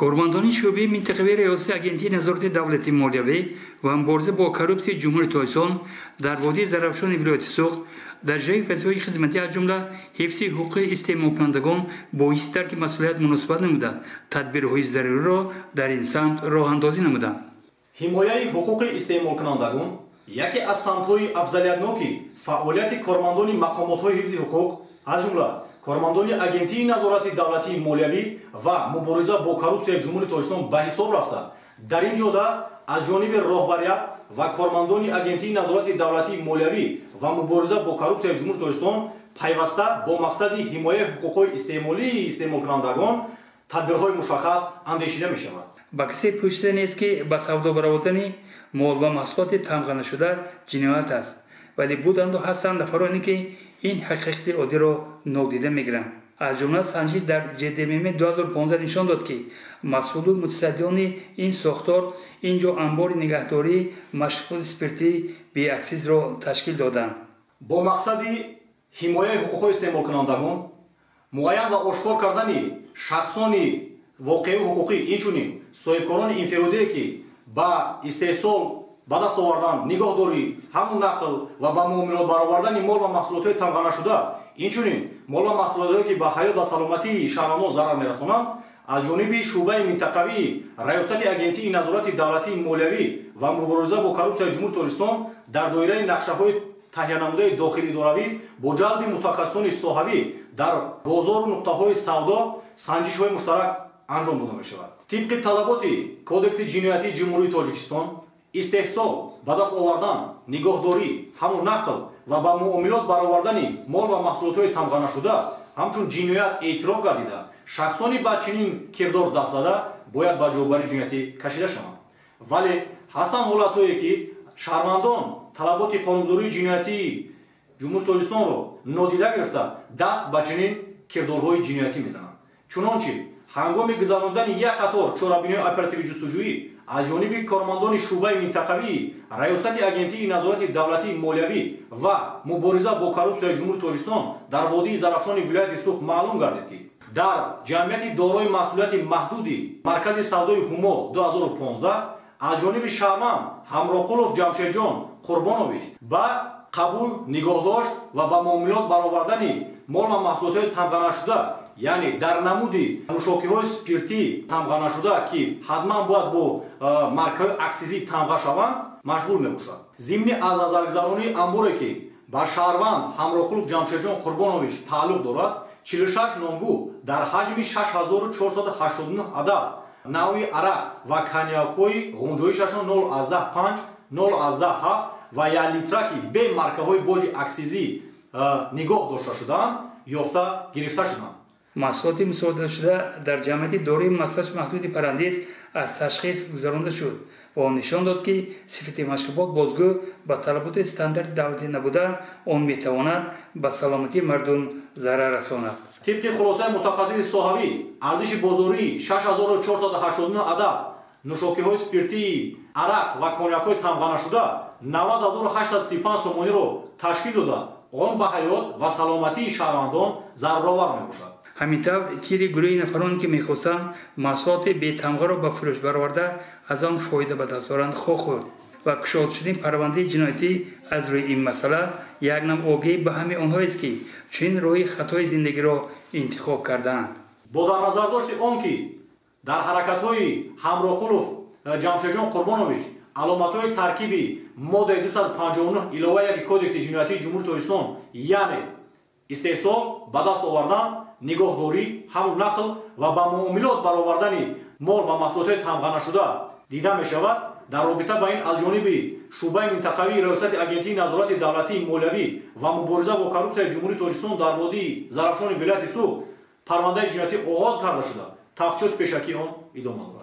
Кормандони шӯъбаи минтақавии Риёсати Агентии назорати давлатии молиявӣ ва мубориза бо коррупсияи Ҷумҳурии Тоҷикистон дар водии Зарафшони вилояти Суғд дар иҷрои вазифаҳои хизматӣ, аз ҷумла ҳифзи ҳуқуқи истеъмолкунандагон, бо ҳисси дарки масъулият муносибат намуда, тадбирҳои заруриро дар ин самт роҳандозӣ намуданд. Ҳимояи ҳуқуқи истеъмолкунандагон яке аз самтҳои афзалиятноки фаъолияти кормандони мақомотҳои ҳифзи ҳуқуқ, аз ҷумла кормандони Агентии назорати давлатии молиявӣ ва мубориза бо коррупсияи Ҷумҳурии Тоҷикистон ба ҳисоб рафта, дар ин ҷода аз ҷониби роҳбарият ва кормандони Агентии назорати давлатии молиявӣ ва мубориза бо коррупсияи Ҷумҳурии Тоҷикистон пайваста бо мақсади ҳимояи ҳуқуқҳои истеъмолии истеъмолкунандагон тадбирҳои мушаххас андешида мешавад. Ба касе пӯшида нест, ки ба савдо баровардани мол ва маҳсулоти тамғанашуда ҷиноят аст, вале буданду ҳастанд нафароне, ки ин ҳақиқати оддиро нодида мегиранд. Аз ҷумла санҷиш дар ҶДММ 2015 нишон дод, ки масъулу мутасаддиёни ин сохтор ин ҷо анбори нигаҳдории машруботи спиртии беаксизро ташкил доданд. Бо мақсади ҳимояи ҳуқуқҳои истеъмолкунандагон, муайян ва ошкор кардани шахсони воқеию ҳуқуқӣ, инчунин соҳибкорони инфиродие, ки ба истеҳсол, ба даст овардан, нигоҳдорӣ, ҳамлу нақл ва ба муомилот баровардани мол ва маҳсулотҳои тамғанашуда, инчунин мол ва маҳсулотҳое, ки ба ҳаёт ва саломатии шаҳрвандон зарар мерасонанд, аз ҷониби шӯъбаи минтақавии Раёсати Агентии назорати давлатии молиявӣ ва мубориза бо коррупсияи Ҷумҳурии Тоҷикистон дар доираи нақшаҳои таҳиянамудаи дохилидоравӣ бо ҷалби мутахассисони соҳавӣ дар бозору нуқтаҳои савдо санҷишҳои муштарак анҷом дода мешавад. Тибқи талаботи Кодекси ҷиноятии Ҷумҳурии Тоҷикистон, истеҳсол, ба даст овардан, нигоҳдорӣ, ҳамлу нақл ва ба муомилот баровардани мол ва маҳсулотҳои тамғанашуда ҳамчун ҷиноят эътироф гардида, шахсони ба чунин кирдор даст зада бояд ба ҷавобгарии ҷиноятӣ кашида шаванд. Вале ҳастанд ҳолатҳое, ки шаҳрвандон талаботи қонунгузории ҷиноятии Ҷумҳурии Тоҷикистонро нодида гирифта, даст ба чунин кирдорҳои ҷиноятӣ мезананд. Чунончи ҳангоми гузарондани як қатор чорабиниҳои оперативӣ ҷустуҷӯӣ аз ҷониби кормандони шӯъбаи минтақавии Раёсати Агентии назорати давлатии молиявӣ ва мубориза бо коррупсияи Ҷумҳурии Тоҷикистон дар водии Зарафшони вилояти Суғд маълум гардид, ки дар ҷамъияти дорои масъулияти маҳдуди маркази савдои Ҳумо 2015 аз ҷониби шаҳрванд Ҳамроқулов Ҷамшедҷон Қурбонович ба қабул, нигоҳдошт ва ба муомилот баровардани мол ва маҳсулотҳои тамғанашуда, яъне дар намуди нӯшокиҳои спиртӣ тамғанашуда, ки ҳатман бояд бо маркаҳои аксизӣ тамға шаванд, машғул мебошад. Зимни аз назаргузаронии анборе, ки ба шаҳрванд Ҳамроқулов Ҷамшедҷон Қурбонович тааллуқ дорад, 46 номгӯ дар ҳаҷми 6489 адад навъи арақ ва коньякҳои ғунҷоишашон 0,5, 0,7 ва 1 литра, ки бе маркаҳои боҷи аксизӣ нигоҳ дошта шудаанд, ёфта гирифта шуданд. Маҳсулоти мусодирашуда дар ҷамъияти дорои масъулияти маҳдуди Парандиз аз ташхис гузаронда шуд ва он нишон дод, ки сифати машрубот бозгӯ ба талаботи стандарти давлатӣ набуда, он метавонад ба саломатии мардум зарар расонад. Тибқи хулосаи мутахассиси соҳавӣ, арзиши бозории 6489 адад нӯшокиҳои спиртии арақ ва коньякҳои тамғанашуда 90835 сомониро ташкил дода, он ба ҳаёт ва саломатии шаҳрвандон зараровар мебошад. Ҳамин тавр, тири гурӯҳи нафароне, ки мехостанд маҳсулоти бетамғаро ба фурӯш бароварда, аз он фоида ба даст оранд, хоҳ хӯрд ва кушод шудани парвандаи ҷиноятӣ аз рӯи ин масъала як навъ огоҳӣ ба ҳамаи онҳоест, ки чунин роҳи хатои зиндагиро интихоб кардаанд. Бо дар назардошти он, ки дар ҳаракатҳои Ҳамроқулов Ҷамшедҷон Қурбонович аломатҳои таркиби моддаи 259 илова 1 Кодекси ҷиноятии Ҷумҳурии Тоҷикистон, яъне истеҳсол, ба даст овардан, нигоҳдорӣ, ҳамлу нақл ва ба муомилот баровардани мол ва маҳсулотҳои тамғанашуда дида мешавад, дар робита ба ин аз ҷониби шӯъбаи минтақавии Раёсати Агентии назорати давлатии молиявӣ ва мубориза бо коррупсияи Ҷумҳурии Тоҷикистон дар водии Зарафшони вилояти Суғд парвандаи ҷиноятӣ оғоз карда шуда, тафтишоти пешакии он идома дорад.